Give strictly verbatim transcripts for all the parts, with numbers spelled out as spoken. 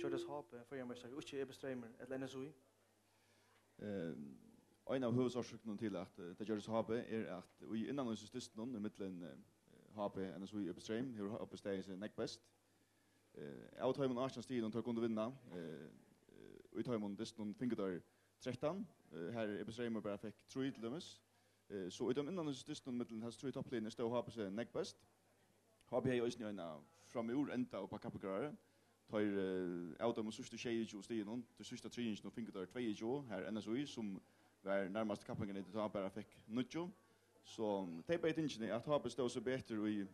gjørdist H B føroyameistari og ikki Ebbi Streymur ella N S Í? Eh, ein av høvuðsorsøkunum til, at, eh, tað gjørdist H B, er, at í innanhýsis dystinum ímillum, eh, H B, N S Í og Ebbi Streym hevur H B staðið seg nógv best. Eh, av teimum átjan stigum, teir kundu vinna, eh, eh, í teimum dystunum fingu teir trettan, eh, har Ebbi Streymur bara fekk trý til dømis. Eh, so í teimum innanhýsis dystunum millum hasi trý toppliðini stóð H B seg nógv best. H B hevði eisini eina framúr enda upp á kappingarárið. Teir, eh, av teimum síðstu sjeyogtjúgu stigunum, tí síðsta triðinginum, fingu teir tveyogtjúgu, har N S Í, sum var nærmast kappingarniti, tá bara fekk níggju. So tey bæði tingini, at H B stóð seg betur í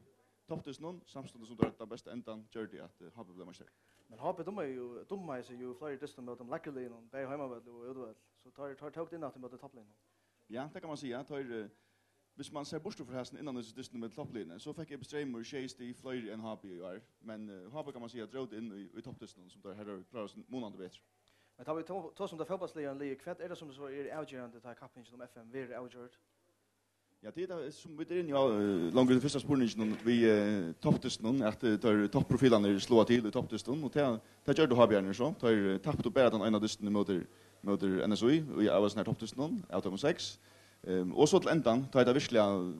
toppdystinum, samstundis sum teir høvdu tann besta endan, gjørdi at, eh, H B bleiv meistari. Men H B dummaði jú, dummaði seg jú í fleiri dystum móti lægri liðunum, bæði heimavøll og útivøll. So teir, teir tóku tað inn aftur móti toppliðunum. Ja, tað kann man siga. Teir, eh, hvis man ser burtur frá hasum innanhýsis dystinum móti toppliðunum, so fekk Ebbi Streymur sjey stig fleiri enn H B í ár. Men, eh, H B, kann man siga, dróg tað inn í, í toppdystinum, sum teir her kláraðu seg munandi betur. Men tá vit to-, tosa um tað fótbóltsliga liðið, hvat er tað, sum so er avgerandi, tá kappingin um F M verður avgjørd? Ja, tað er tað, sum vit eru inni á, eh, longu í fyrsta spurninginum við, eh, toppdystinum, at, eh, teir topprofilarnir sláa til í toppdystinum, og tað, tað gjørdu H B-arnir so. Teir, eh, taptu bara tann eina dystin móti, móti N S Í, í, av hesum her toppdystinum, av teimum seks. Ehm, og so til endan, tá er tað virkiliga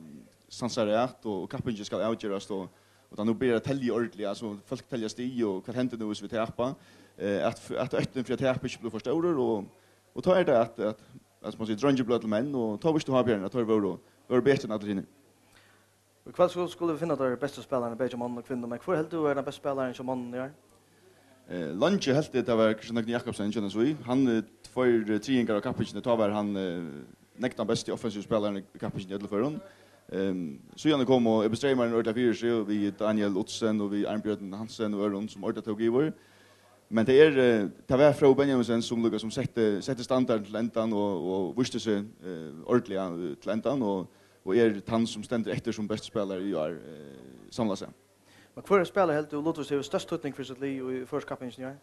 sansar at, og, og kappingin skal avgerast, og, og tá nú byrjar at telja ordiliga, so fólk telja stig, og hvat hendir nú, hvis vit tapa? Eh, at, at óttin fyri at tapa ikki blívur for stórur, og, og tá er tað at, at, at, sum man sigur, dreingir blíva til menn, og tá vístu H B-arnir, at teir vóru, vóru betri enn allir hinir. Í kvøld skulu, skulu vit finna teir bestu spælararnar, bæði hjá monnum og kvinnum, men hvør heldur tú er tann besti spælarin hjá monnum í ár? Eh, leingi helt eg, tað var Kristian Høgni Jakobsen, kennast við. Hann, eh, tveir, eh, triðingar av kappingini, tá var hann, eh, nógv tann besti offensivi spælarin í kappingini í øllum førum. Ehm, síðani komu Ebbi Streymarin ordiliga fyri seg, og við Daniel Ottsen og við Arnbjørn Hansen og øðrum, sum ordiliga tóku yvir. Men tað er, eh, tað var Fróði Benjaminsen, sum líka sum setti, setti standardin til endan og, og vísti seg, eh, ordiliga, eh, til endan og, og er tann, sum stendur eftir sum besti spælari í ár, eh, samlað sett. Men hvør spælari heldur tú, Ludvig, hevur størst týdning fyri sítt lið í føroysku kappingini í ár?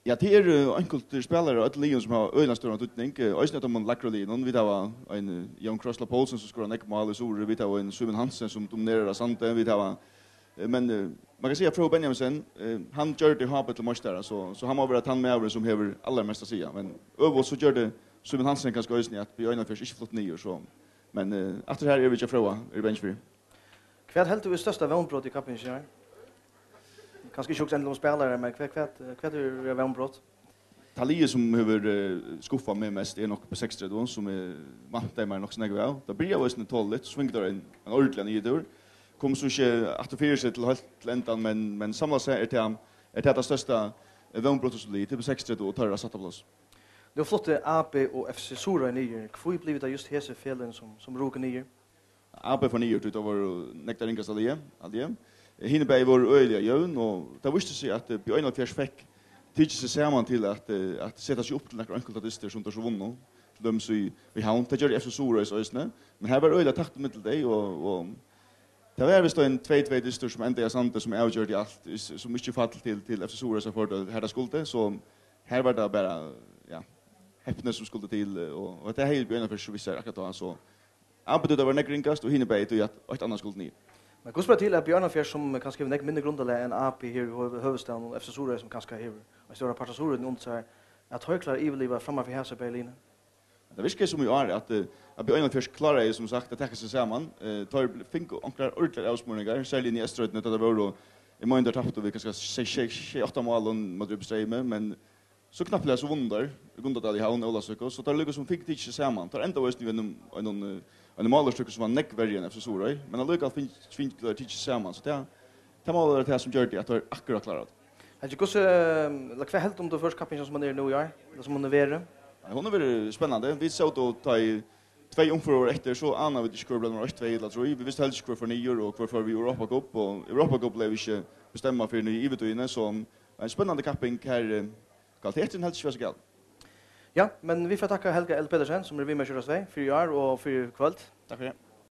Ja, tað eru, eh, einkultir spælarar á øllum liðum, sum hava øgiliga stóran týdning. Eh, eisini av teimum lægru liðunum. Vit hava ein, eh, Jón Krossla Poulsen, sum skorar nógv mál í Suðuroy. Vit hava ein Símun Hansen, sum dominerar á Sandi. Vit hava, eh, men, eh, man kann siga, at Fróði Benjaminsen, eh, hann gjørdi H B til meistara, so, so hann má vera tann maðurin, sum hevur allarmest at siga. Men øvugt, so gjørdi Símun Hansen kanska eisini, at B einoghálvfjerðs ikki flutti niður, so, men, eh, aftur her eru vit hjá Fróða, eri eg bangin fyri. Hvat heldur tú er størsta vónbrot í kappingini í ár? Kanska ikki hugsa endiliga um spælarar, men hvat, hvat, hvat er vonbrot? Tað liðið, sum hevur, eh, skuffað meg mest, er nokk B seksogtretivu, sum eg væntaði mær nokk so nógv av. Tað byrjaði eisini toligt, so fingu teir ein, ein ordiligan niðurtúr. Kom so ikki aftur fyri seg til heilt til endan, men, men samlað sett er tað, er tað tað størsta, eh, vónbrotið sum liðið til B seksogtretivu og teirra sætta pláss. Nú fluttu A B og F C Suðuroy niður. Hví blivu tað júst hesi feløgini, sum, sum ruku niður? A B fór niður, tí tað vóru nógv tað ringasta liðið, haldi eg. Hini bæði vóru øgiliga jøvn, og tað vísti seg, at, eh, B einoghálvfjerðs fekk tikið seg saman til at, eh, at seta seg upp til nakrar einkultar dystir, sum teir so vunnu. Til dømis í, í Havn, tað gjørdi F C Suðuroy eisini. Men har var øgiliga tætt ímillum tey, og, og tað var vist ein tvey tvey dystur, sum endaði á Sandi, sum avgjørdi alt, is-, sum ikki fall til, til F C Suðuroy, sum fór til, har tað skuldi. So her var tað bara, ja, hepni, sum skuldi til, og, og tað hevði B einoghálvfjerðs so við sær akkurát tá, so A B tí tað var nógv ringast, og hini bæði tí at eitt annað skuldi niður. Men hvussu ber til, at B einoghálvfjerðs, sum kanska hevur nógv minni grundarlag enn A B her í høv-, høvuðsstaðnum, og F C Suðuroy, sum kanska hevur ein stóran part av Suðuroynni undir sær, at teir klára at yvirliva framman fyri hasi bæði liðini? Tað virkaði sum í ár, at, eh, at B einoghálvfjerðs kláraði, sum sagt, at taka seg saman. Eh, teir bl-, fingu onkrar ordiligar avsmurningar, serliga inni í Eysturoynni, tá tað vóru, eg meini, teir taptu við kanska sjey, sjey, sjey, átta málum móti Streymi, men so knappliga so vunnu teir í Gundadal í Havn, Ólavsøku, so teir líka sum fingu tikið seg saman. Teir endaðu eisini við einum, einum, eh, einum málaruppstøði sum var nógv verri enn F C Suðuroy, men allíkavæl fing-, fingu teir tikið seg saman. So tað, tað má vera tað sum gjørdi, at teir akkurát kláraðu tað. Helgi, hvussu, eh, ella hvat heldur tú um føroysku kappingina, sum hon er nú í ár, ella sum hon hevur verið? Nei, hon hevur verið spennandi. Vit sótu tá í tvey umferðir eftir, so ánaðu vit ikki, hvør bleiv nummar eitt, tvey ella trý. Vit vistu helst ikki, hvør fór niður og hvør fór við Europa Cup, og Europa Cup bleiv ikki bestemmað fyrr enn í yvirtíðini, so ein spennandi kapping har, eh, Kvaliteten helt seg væl. Ja, men vit fara takka Helga L. Petersen, sum er við mær í Sjónvarp tvey, fyri í ár og fyri í kvøld. Takk fyri.